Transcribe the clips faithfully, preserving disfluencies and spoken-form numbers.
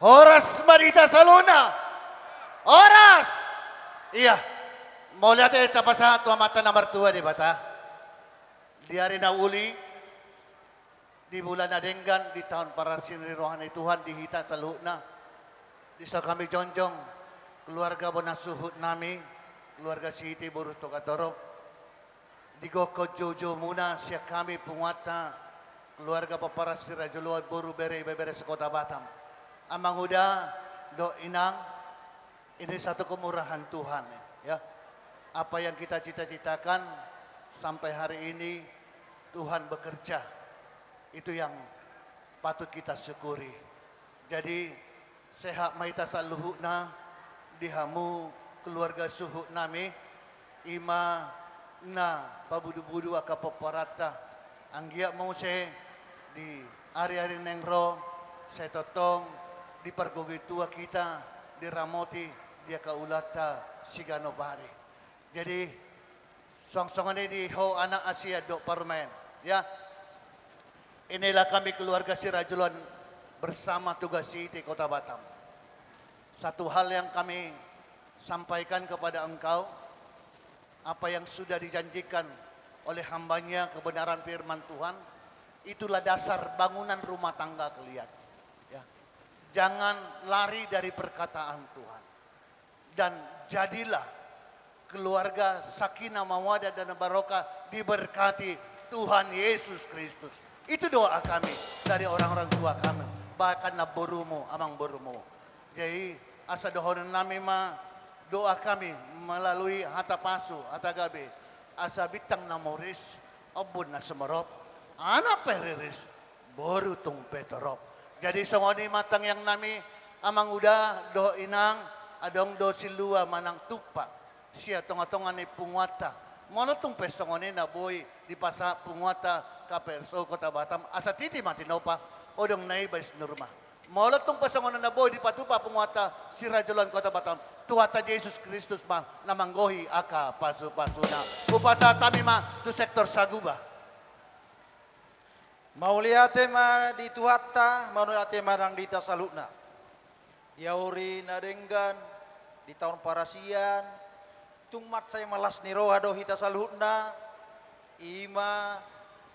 Horas ma di hita saluhutna. Horas. Ia. Mauliate tapasahat tu Amanta na martua Debata. Di ari na uli, di bulan na denggan, di taon parasian ni roha ni Tuhan di hita saluhutna. Dison hami jongjong, keluarga bona suhut nami, keluarga Sihite boru Togatorop. Digokhon joujou muna sian hami punguanta, keluarga pomparan Siraja Oloan, boru, bere, ibebere se-Kota Batam. Amang uda dohot inang, ini satu kemurahan Tuhan, ya. Apa yang kita cita-citakan sampai hari ini Tuhan bekerja. Itu yang patut kita syukuri. Jadi, sehat ma hita saluhutna, di hamu keluarga suhut nami, i ma na pabudu-budu angka pomparanta, anggiat muse di ari-ari naeng ro, sai tongtong dipargogoi Tuhan hita, diramoti di angka ulaonta siganup ari. Jadi, songon-songon i di ho anak Asia dohot parumaen, ya. Inilah kami keluarga Siraja Oloan bersama Tugas Sihite Kota Batam. Satu hal yang kami sampaikan kepada engkau, apa yang sudah dijanjikan oleh hamba-Nya, kebenaran firman Tuhan, itulah dasar bangunan rumah tangga kalian. Ya. Jangan lari dari perkataan Tuhan. Dan jadilah keluarga sakinah mawadah dan barokah, diberkati Tuhan Yesus Kristus. Itu doa kami dari orang-orang tua kami, bahkan namborumu, amangborumu. Jadi, asa dohonon nami ma doa kami melalui hata pasu, hata gabe, asa bintang na mauris, ombun na sumorop, anak pe riris, boru tung pe torop. Jadi songon i ma tangiang nami, amang uda dohot inang, adong do silua manang tumpak sian tonga-tonga ni punguanta. Molo tung pe songon i na boi dipasahat punguanta K P R S O Kota Batam, asa titi ma tinopa, odong na i baen sinur ma. Molo tung pe songon i na boi dipatupa punguanta Siraja Oloan Kota Batam, Tuhanta Jesus Kristus ma na manggohi angka pasu-pasuna. Hupasahat hami ma tu sektor Saguba. Mauliate ma di Tuhanta, mauliate ma nang di hita saluhutna. Di ari na denggan, di taon parasian, tung mansai marlas ni roha do hita saluhutna, i ma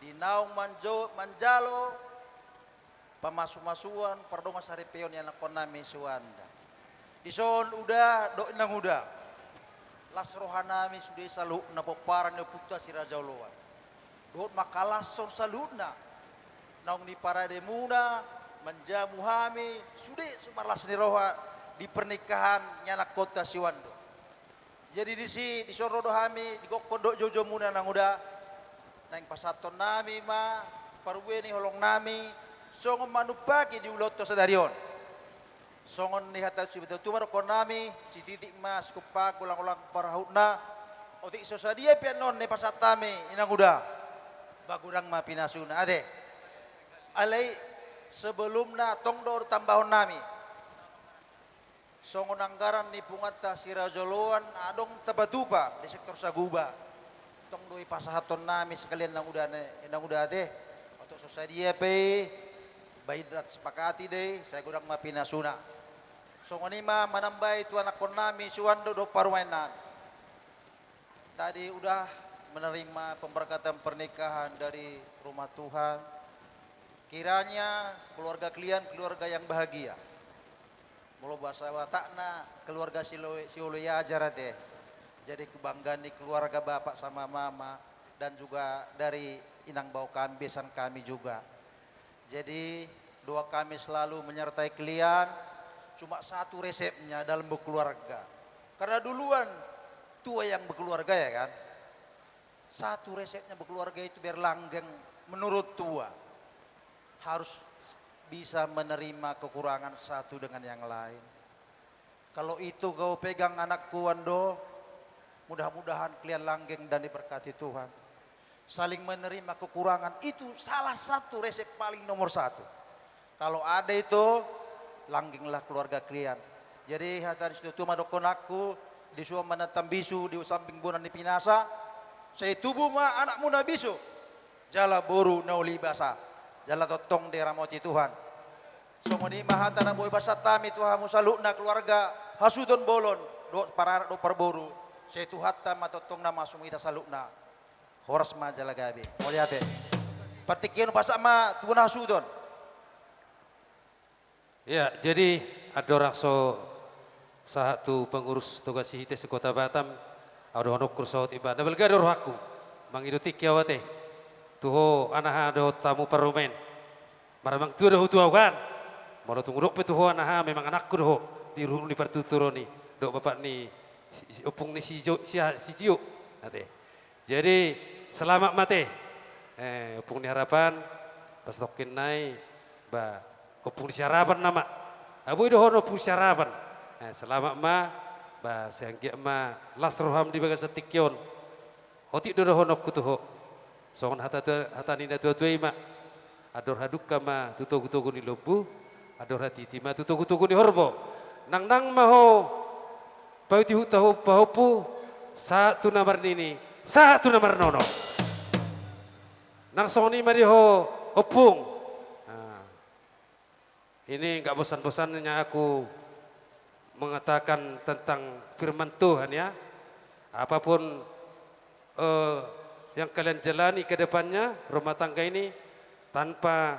di naung manjo-, manjalo pamasu-masuon pardongan saripeon ni anakkonnami Suanda. Dison uda dohot inang uda, las rohanami sude saluhutna pomparan ni ompunta Siraja Oloan. Dohot mangkalashon saluhutna naung niparademuna manjamu hami, sude marlas ni roha di pernikahan ni anakkonta Suanda. Jadi disi, dison ro do hami, digokhon dohot joujoumuna nang uda, naeng pasahatonnami ma parbue ni holongnami, songon manumpahi di ulaonta sadari on. Songon ni hata sibatua ma dohononnami, sititik ma sikompang, golang-golang parahutna, otik so sadia pe annon na pasahat hami, inang uda, ba godang ma pinasuna, ate. Alai, sebelumna tong do tambahonnami. Songon anggaran ni punguanta Siraja Oloan adong tapatupa di sektor Saguba. Tong do i pasahatonnami sekalian nang uda ne-, nang uda ate. Otik so sadia pe i, baen na sepakati do i, sai godang ma pinasuna. Songon i ma manambai tu anakkonnami Suanda dohot parumaennami. Tadi udah menerima pemberkatan pernikahan dari rumah Tuhan. Kiranya keluarga kalian keluarga yang bahagia. Molo bahasa Batakna, keluarga si olo-, si olo i ajar ate. Jadi kebanggaan ni keluarga bapak sama mama dan juga dari inang baok kami, besan kami juga. Jadi, doa kami selalu menyertai kalian, cuma satu resepnya dalam berkeluarga. Karena duluan tua yang berkeluarga, ya kan? Satu resepnya berkeluarga itu biar langgeng menurut tua. Harus bisa menerima kekurangan satu dengan yang lain. Kalau itu kau pegang anakku, Ando, mudah-mudahan kalian langgeng dan diberkati Tuhan. Saling menerima kekurangan itu salah satu resep paling nomor satu. Kalau ada itu, langgenglah keluarga kalian. Jadi, hata ni situatua ma dohononku, disuan ma na tambisu di samping bona ni pinasa, sai tubu ma anakmu na bisu, jala boru na uli basa, jala tongtong diramoti Tuhan. Songon i ma hata na boi pasahat hami tu hamu saluhutna keluarga hasuhuton bolon, dohot paranak dohot parboru. Sai Tuhanta ma tongtong na mangasuhi hita saluhutna. Horas ma jala gabe. Mauliate. Partingkian pasahat ma tu bona hasuhuton. Ya, jadi andorang so sahat tu pengurus Toga Sihite se-Kota Batam, au dohononku sahat iba. Na balga do rohangku mangido tingki au ate tu ho anaha dohot hamu parumaen. Maramang tua do ho tu au kan. Molo tung hudok pe tu ho anaha, memang anakku do ho di ruhut ni partuturon i, dohot bapak ni si, si, ompung ni si Jo, si, si Jio. Ate. Jadi selamat ma ate. Eh, ompung ni Harapan, pas tokkin nai, ba, ompung ni Siharapan nama. Ah, boi do ho ompung ni Siharapan. Eh, selamat ma, ba, sai anggiat ma las roham di bagasan tingki on. Otik do dohononku tu ho. Songon hata, hata ni na tuatua i ma. Andor hadungka ma tu togutogu ni lombu, andor hatiti ma tu togutogu ni horbo. Nangnang ma ho paihutihut pahompu, sahat tu na marnini, sahat tu na marnono. Nang songon i ma di ho ompung. Nah, ini nggak bosan-bosannya aku mengatakan tentang firman Tuhan, ya. Apapun, eh, yang kalian jalani ke depannya, rumah tangga ini, tanpa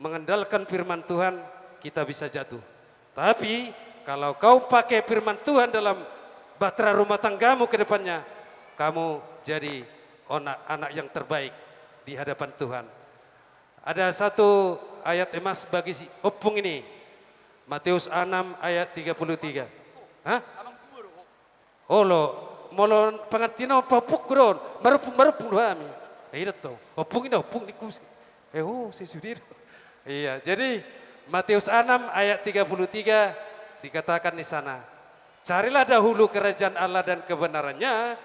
mengandalkan firman Tuhan, kita bisa jatuh. Tapi, kalau kau pakai firman Tuhan dalam bahtera rumah tanggamu ke depannya, kamu jadi anak, anak yang terbaik di hadapan Tuhan. Ada satu ayat emas bagi si ompung ini. Matius anam ayat tiga puluh tiga. Hah? Olo, molo pangantin on pahompungku do on, marompung, marompung do hami. Eh, i do tong. Ompung i do, ompung ni kusi. Eh, oh, si sudir. Iya, jadi Matius anam ayat tiga puluh tiga dikatakan di sana, "Carilah dahulu kerajaan Allah dan kebenarannya,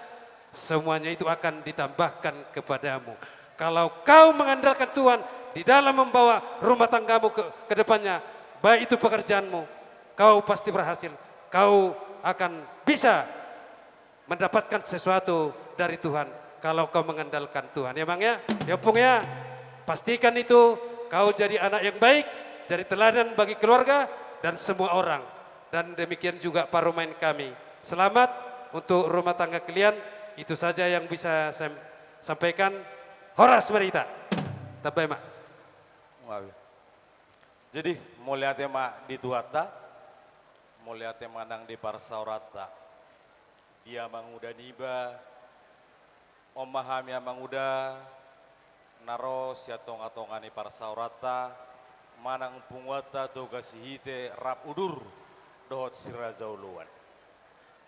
semuanya itu akan ditambahkan kepadamu." Kalau kau mengandalkan Tuhan di dalam membawa rumah tanggamu ke, ke depannya, baik itu pekerjaanmu, kau pasti berhasil. Kau akan bisa mendapatkan sesuatu dari Tuhan kalau kau mengandalkan Tuhan. Ya, Mang, ya? Ya, Ompung, ya? Pastikan itu kau jadi anak yang baik, jadi teladan bagi keluarga dan semua orang. Dan demikian juga parumaen kami. Selamat untuk rumah tangga kalian. Itu saja yang bisa saya sampaikan. Horas ma di hita. Tambai ma. Jadi, mauliate ma di Tuhanta, mauliate ma nang di parsaoranta. Di amanguda niba, on ma hami amanguda, na ro sian tongatonga ni parsaoranta, manang punguanta Toga Sihite rap udur, dohot si Raja Oloan.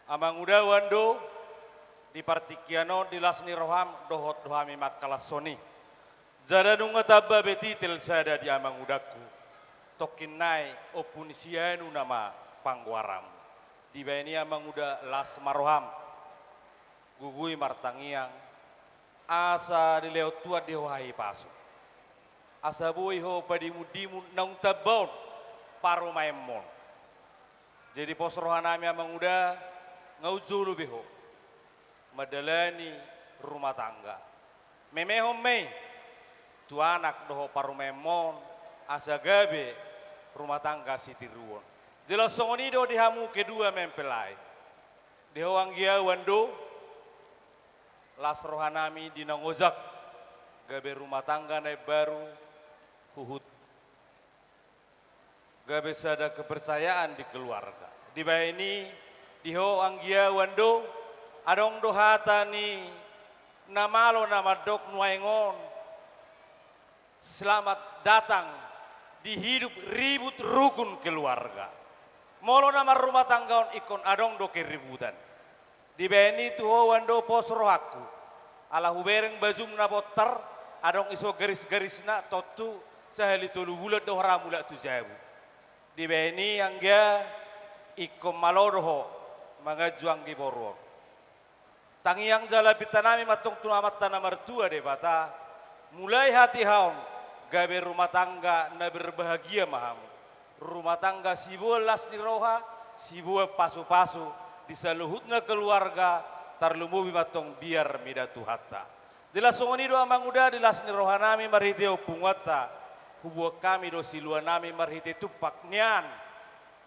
Amanguda, ando, di partingkian on, di las ni roham, dohot do hami mangkalashon i. Jala nunga tamba be titel sada di amangudangku. Tokkin nai, Ompu ni si Anu nama panggoaranmu. Dibaen i amanguda, las ma roham. Gogoi martangiang. Asa dilehon Tuhan di ho hahipason. Asa boi ho padimundimun naung tamba on parumaenmon. Jadi pos rohanami amanguda, nga jolo be ho mandalani rumah tangga. Memehon ma i tu anak dohot parumaenmon, asa gabe rumah tangga sitiruon. Jala songon i do di hamu kedua mempelai. Di ho anggi au ando, las rohanami di naung ojak gabe rumah tangga na imbaru, huhut gabe sada kepercayaan di keluarga. Dibaen i, di ho anggi au ando, adong do hata ni na malo na mandok nuaeng on, selamat datang di hidup ribut rukun keluarga. Molo na marrumah tangga on ingkon adong do keributan. Dibaen i tu ho ando pos rohangku. Ala hubereng bajum na bontar, adong iso garisgarisna, tontu sahali tolu bulan do hora mulak tu jabu. Dibaen i anggia, ingkon malo do ho manganju anggi boru on. Tangiang jala pintanami ma antong tu Amanta na martua Debata, mulai hatiha on gabe rumah tangga na berbahagia ma hamu. Rumah tangga siboan las ni roha, siboan pasupasu di saluhutna keluarga, tarlumobi ma antong biar mida Tuhanta. Jala songon i do amanguda di las ni rohanami marhite punguanta, Huboan hami do siluanami marhite tumpak nian,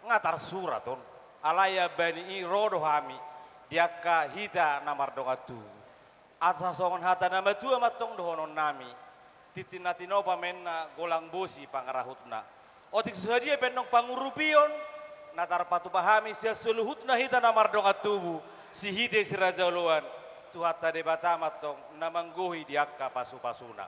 nga tarsurat on. Alai ambani i ro do hami, di angka hita na mardongan tubu. Asa songon hata na matua ma antong dohononnami: Tintin na tinopa ma inna, golang bosi pangarahutna. Otik so sadia pe annon pangurupion, na tarpatupa hami sian saluhutna hita na mardongan tubu, sihite si raja oloan, Tuhanta Debata ma antong na manggohi di angka pasupasuna.